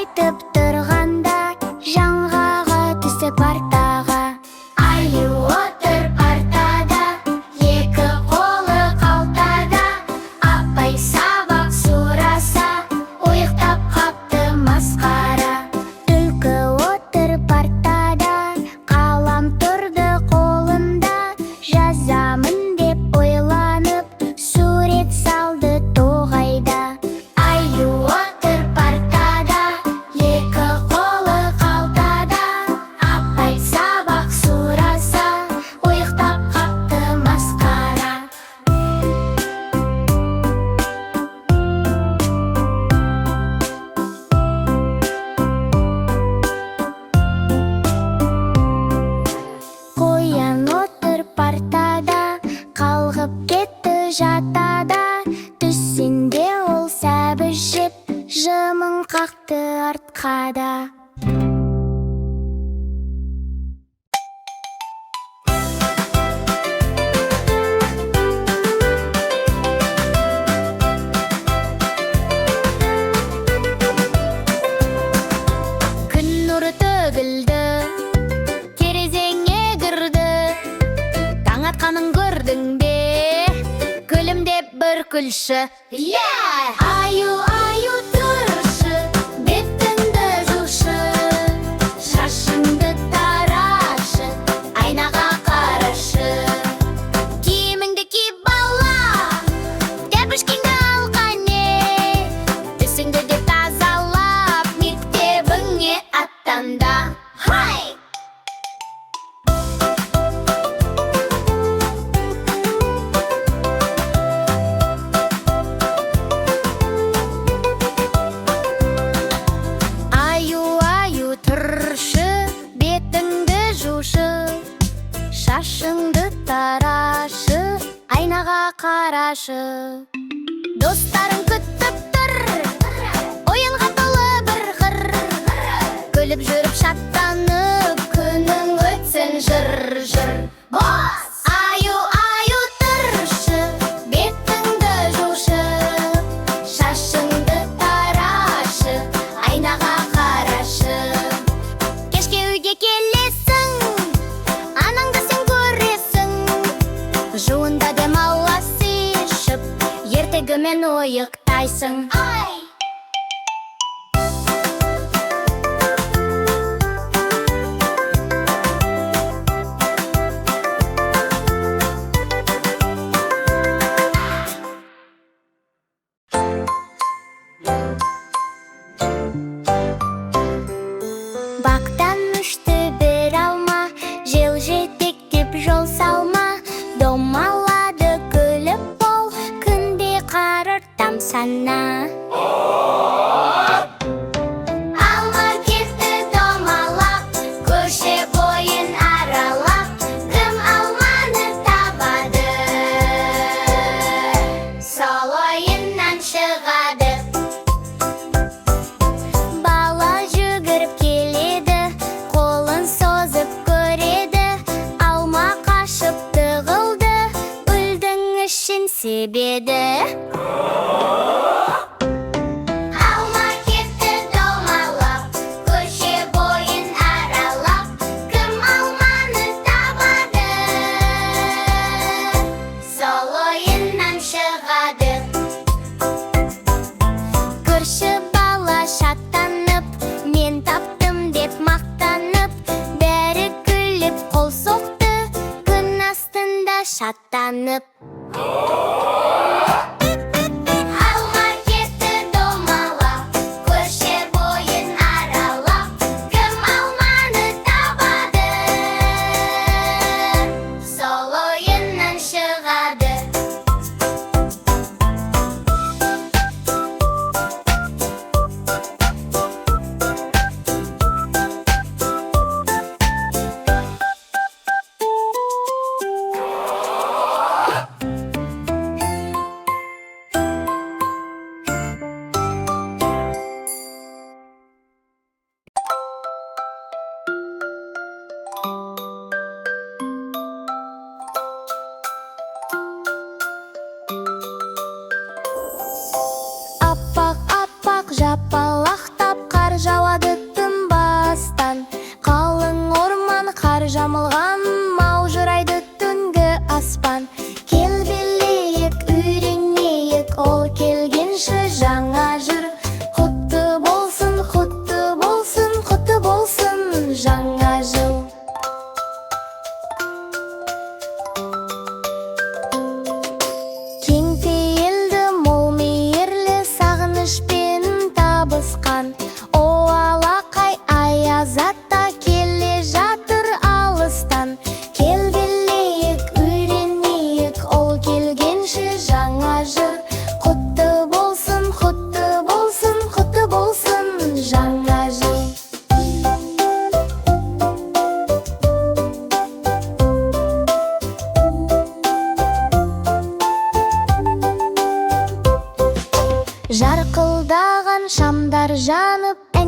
Айтып тұрғанда жаңғағы түсті партаға. Аю отыр партада, екі қолы қалтада. Апай сабақ сұраса, ұйықтап қапты масқара. Түлкі отыр партада, қалам тұрды қолында. Жазамын деп ойланып, сурет салды тоғайда. Аю отыр партада, екі қолы қалтада. Апай сабақ сұраса, ұйықтап қапты масқара. Қоян отыр партада, қалғып кетті жатада. Түсінде ол сәбіз жеп, жымың қақты артқа да. Күн нұры төгілді, терезеңе кірді. Таң атқанын көрдің бе? Күлімдеп бір күлші. Yeah! Аю, аю, тұршы, бетіңді жушы, шашыңды тарашы, айнаға қарашы. Киіміңді ки, бала, тәпішкеңді ал қане, тісіңді де тазалап, мектебіңе аттанда. Хай! Аю, аю, тұршы, бетіңді жушы, шашыңды тарашы, айнаға қарашы. Достарың күтіп тұр, ойынға толы бір қыр. Күліп жүріп шаттанып, күнің өтсін жыр жыр. Бос! Аю, аю, тұршы, бетіңді жушы, шашыңды тарашы, айнаға қарашы. Кешке үйге келесің, анаңды сен көресің. Жуында демаласың ішіп, ертегімен ұйықтайсың. Ай! Бақтан ұшты бір алма, жел жетектеп жол салма. Домалады күліп ол, күнде қарыр тамсана. Алма кетті домалап, көше бойын аралап. Кім алманы табады, сол ойыннан шығады. Бала жүгіріп келеді.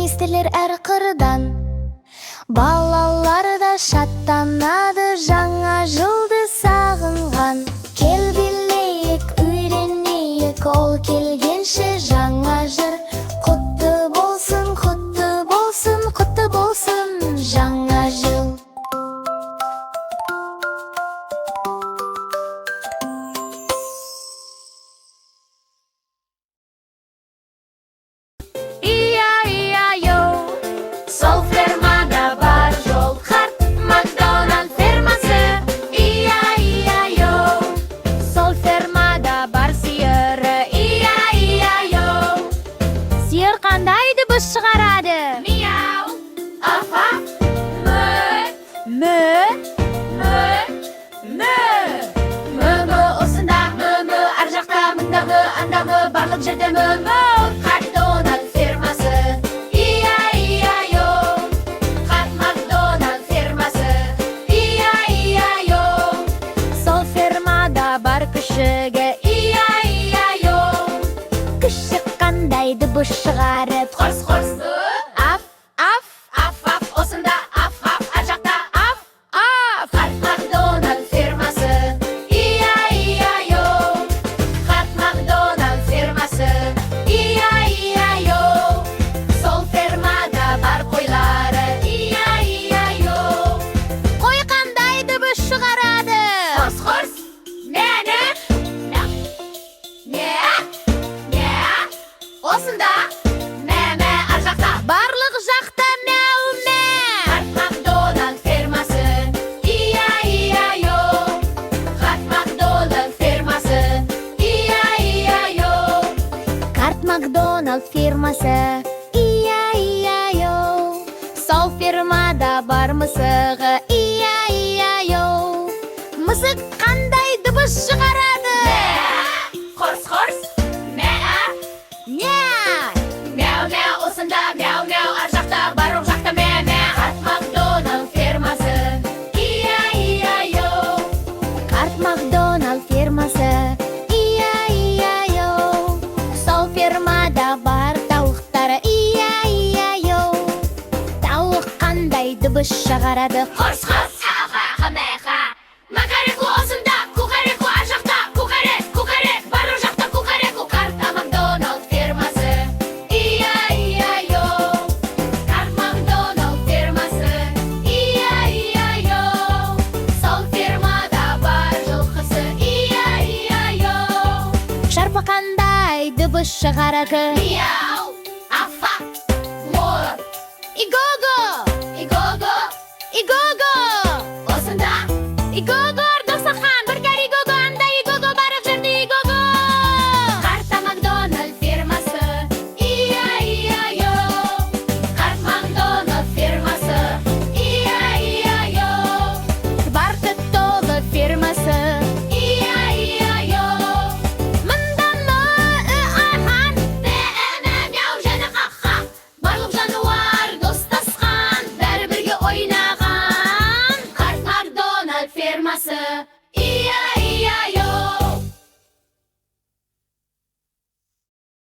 естілер әр қырдан. Балалар да шаттанады, жаңа жылды сағынған. Кел, билейік, үйренейік, ол келгенше жаңа жыр. Құтты болсын, құтты болсын, құтты болсын жаңа жыл! И-я-и-я-йоу. Сол фермада бар жол. Қарт Макдональд фермасы. И-я-и-я-йоу. Сол фермада бар сиыры. И-я-и-я-йоу. Сиыр қандай дыбыс шығарады? Мияу. Аф, мө. Мө. Мө. Мө. Мө, мө, осында, мө, мө, ар жақта, мында мө, анда мө, барлық жерде мө, мө. Қарт Дональд фермасы. И-я-и-я-йоу. Қарт Макдональд фермасы. И-я-и-я-йоу. Сол фермада бар күшігі. И-я-и-я-йоу. Күшік қандай дыбыс шығарып? Қорс, қорс. Аф, аф. Аф, аф, осында, аф, аф, ар жақта, аф, аф. Қарт Макдональд фермасы. И-я-и-я-йоу. Қарт Макдональд фермасы. И-я-и-я-йоу. Сол фермада бар қойлары. И-я-и-я-йоу. Қой қандай дыбыс шығарады? Қорс, қорс. Мені. Не, не, осында. Мә, мә, ар жақта. Барлық жақта мяу, мә. Қарт Макдональд фермасы. И-я-и-я-йоу. Қарт Макдональд фермасы. И-я-и-я-йоу. Қарт Макдональд фермасы. И-я-и-я-йоу. Сол фермада бар мысығы. И-я-и-я-йоу. Мысық қандай дыбыс шығарады? Қорс, қорс. Мә. Не. Мяу, мяу, осында, мяу, мяу, ар жақта, барлық жақта мә, мә. Қарт Макдональд фермасы. И-я-и-я-йоу. Қарт Макдональд фермасы. И-я-и-я-йоу. Сол фермада бар тауықтары. И-я-и-я-йоу. Тауық қандай дыбыс шығарады? Қорс, қорс. Аха, мә-ха. Макареку осында, кукареку ар жақта, кукарек, кукарек, барлық жақта кукареку. Қарт Макдональд фермасы. И-я-и-я-йоу. Қарт Макдональд фермасы. И-я-и-я-йоу. Сол фермада бар жылқысы. И-я-и-я-йоу. Шарпы қандай дыбыс шығарады? Мияу, афа, мор. Иго-го! Иго-го, Иго-го! осында. Иго-го, Досахан, бір кәрі иго-го, анда иго-го, барлық жерде иго-го! Қарт Макдональд фермасы. И-я-и-я-йоу. Қарт Макдональд фермасы. И-я-и-я-йоу. Бақыт толы фермасы. И-я-и-я-йоу. Мында мө, ахан. Мә, мяу және қа-қа. Барлық жануар достасқан, бәрі бірге ойнаған. Қарт Макдональд фермасы.